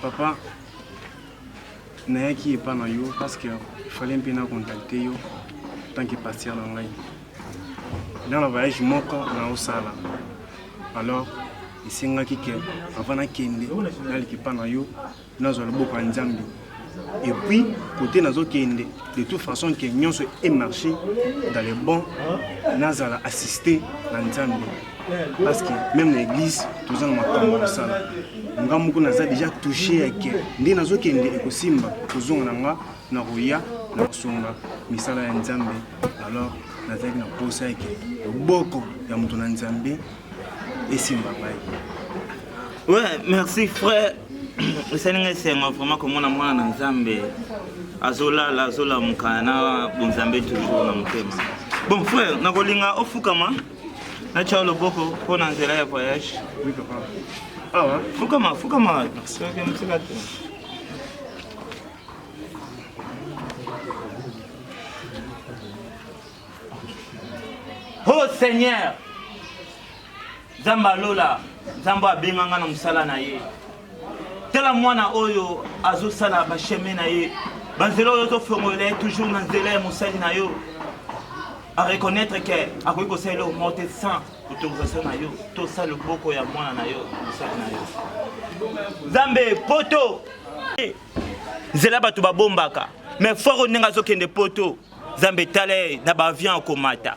Papa, nayaki epa na yo parce que il fallait mpe na contacter yo tant que pasteur na ngai. Dans na voyage moko naosala. Alors, esengaki ke avant nakende naleka epa na yo nazwa loboko ya Nzambe. Et puis, côté nazokende, de toute façon ke nyonso emarché dans le bon, nazala assisté na Nzambe. Parce que même na église, toza na makambo ya kosala. Nga moko naza déjà touché ya ke nde nazokende ekosimba kozonga na nga na koya na kosunga misala ya Nzambe. Alors, nazalaki na posa ya ke loboko ya moto na Nzambe esimba ngai. Ouais, merci frère. Esali ngai esengo vraiment komona mwana na Nzambe azolala azolamuka na bonzambe toujours na motema. Bon frère, nakolinga ofukama natya loboko mpo na nzela ya voyage. Oui papa. Awa. Fukama, fukama. Soki mosika te. Oh Seigneur, Nzambe alola, Nzambe abenga nga na mosala na ye. Tala mwana oyo azosala ba chemin na ye, banzela oyo ozofongolela ye toujours na nzela ya mosali na yo. A reconnaître que akoki kosala eloko moko te sans autorisation na yo, to sa loboko ya mwana na yo, mosali na yo. Nzambe poto nzela bato babombaka mais fort ndenge azokende poto Nzambe tala ye na ba avion akomata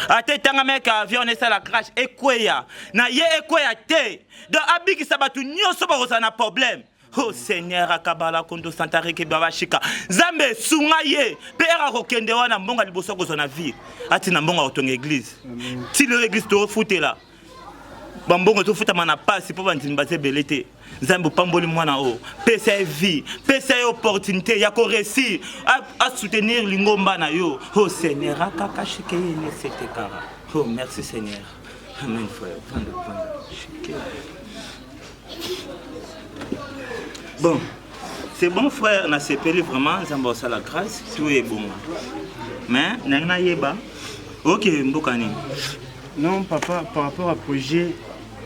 ata etangamaki avion wana esala crash ekweya na ye ekweya te donc abikisa bato nyonso bakozala na problème Oh Seigneur akabala kondo santareke babashika Nzambe sunga ye pe era akokende wana mbongo liboso akozwa na vie atina mbongo akotonga église ti lelo église tofutela bambongo ezofutama na pasi mpo bandimi baza ebele te nzambe opamboli mwana oyo pesa ye vie pesa ye opportunité ya koresir asoutenir lingomba na yo o oh, seigneur akakashike ye nesetekara oh merci seigneur amen frère vanda vanda shike bon c'est bon frère nasepeli vraiment nzambe osala grâce tout ebonga mais ndenge nayeba ok mboka nini Non papa, par rapport à projet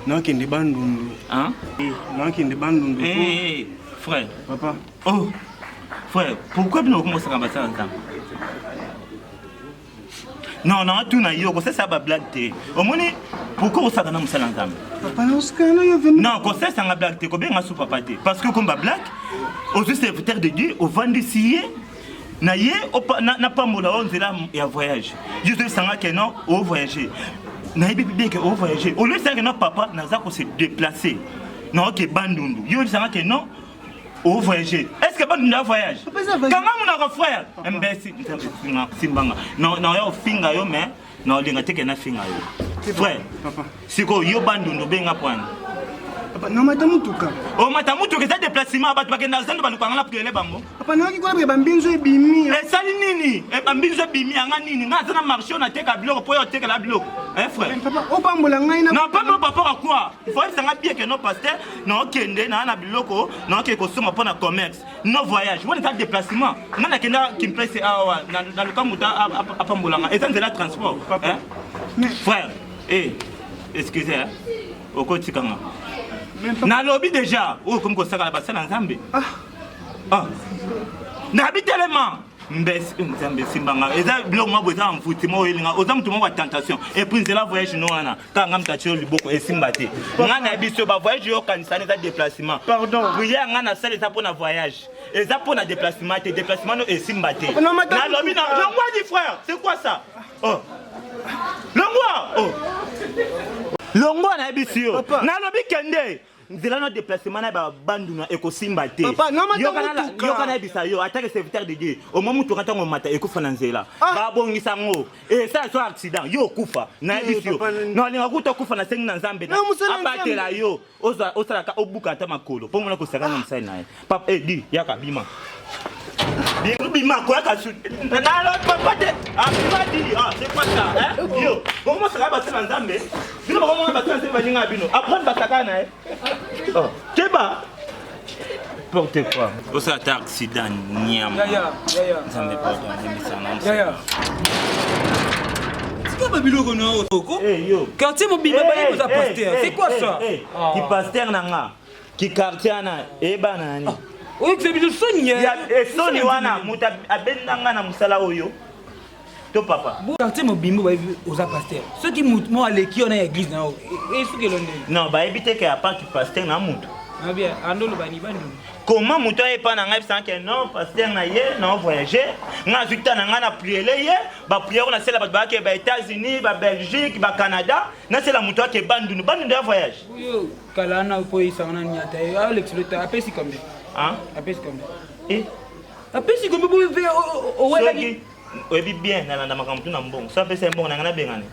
nakende Bandundu. Hein? Eh, nakende Bandundu. Eh, hey, eh, frère. Papa. Oh. Frère, pourquoi bino okomosaka basala nzambe? Non, non, tuna yo kosesa ba blague te. Omoni pourquoi osaka na mosala nzambe? Papa, osaka yo venu. Non, kosesa nga blague te, kobenga su papa te. Parce que comme ba blague, ozwi serviteur de Dieu, ovandisi ye na ye napambola oyo nzela ya voyage yo ozoyebisanga ke non ovoyage nayebi bien ke ovoyage olobisanga ke non papa naza ko se déplacer naoke bandundu yo oyebisanga ke non ovoyage est ce que bandundu ya voyage kanga monoko frère imbécile simbanga naoya ofinga yo mais Na olinga te ke na finga yo. Frère. Papa. Siko yo bandundu benga pwani. Papa, na mata mutuka. Oh mata mutuka eza déplacement bato bakenda zando baluka nga na priele bango. Papa na yoki kola ba mbinzo ebimi. Esali nini? E ba mbinzo ebimi yanga nini? Nga aza na marché na teka biloko po yo tekela biloko. Eh frère. Papa, opambola ngai na. Na pambola papa quoi? Il faut yebisa bien que non pasteur, na okende na na biloko, na oke kosomba mpo na commerce. No voyage, wana eza déplacement. Nga nakenda Kimpese awa na luka moto apambola nga. Eza nzela transport. Papa. Frère, eh, excusez, hein. Okotika nga. Nalobi déjà, oyo okomi kosakana basala Nzambe. Ah. Ah. Nabi telema. Mbesi Nzambe simba nga. Eza biloko moko eza envoûtement oyo elinga. Oza moto moko ya tentation. Et puis nzela voyage no wana. Kaka nga moto atie yo liboko esimba te. Nga na biso ba voyage yo kanisa eza déplacement. Pardon. Prière nga na sala eza pona voyage. Eza pona déplacement te. Déplacement no esimba te. Na lobi na longwa dit frère. C'est quoi ça? Oh. Longwa. Oh. Longwa na yebisi yo. Nalobi kende. Nzela na déplacement na ba banduna ekosimba te. Yoka na yebisa yo atake serviteur de Dieu. Omwa mutuka ntango mata ekufa na nzela. Ah. Babongisa ngo. Esala so accident yo okufa na yebisi yo. Nalinga kuta okufa na sengi na Nzambe. Abatela yo osalaka obuka ata makolo mpo mona kosaka na mosali na ye. Papa eh di yaka bima. Bima koyaka su. Nalo papa te. Ah bima di. Ah c'est quoi ça hein? Yo, comment ça va basala Nzambe? Bino bakomona basala Nzambe baninga bino. Apprendre basaka na ye. Oh, keba. Porte quoi? Osala ata accident nyama. Yaya, yaya. Nzambe pardon, limbisa na Yaya. Tika ba biloko na yo. Eh yo. Quartier mobimba bayebi oza pasteur. C'est quoi ça? Ki pasteur na nga. Ki quartier wana eyebana na nini? Ah, oyokisa biso soni ya soni wana moto abenda nga na mosala oyo to papa. Quartier mobimba bayebi oza pasteur. Soki moto moko aleki yo na église na yo, esuki elo ndenge. Non, bayebi te ke apart pasteur na moto. Ah bien, andolo bani bani. Comment moto aye epai na ngai ebisanga ke non pasteur na ye na voyage ngai azwi ta na ngai na priele ye bapriere nasela bato bayake ba États-Unis ba Belgique ba Canada nasela moto ake Bandundu Bandundu ya voyage. Oyo kala na po esanga na nyata ye Alex Lota apesi combien? Hein? Apesi combien? Eh? Apesi combien bo ve owelaki oyebi bien nalanda makambo tu na mbongo so apesa ye mbongo na ngai nabengana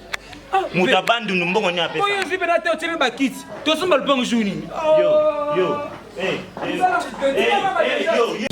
ah, moto ya bandundu mbongo nini apesa oyo ezwi mpena te otyemi bakiti tosomba lopango jour nini yo yo eh, eh, eh, yo.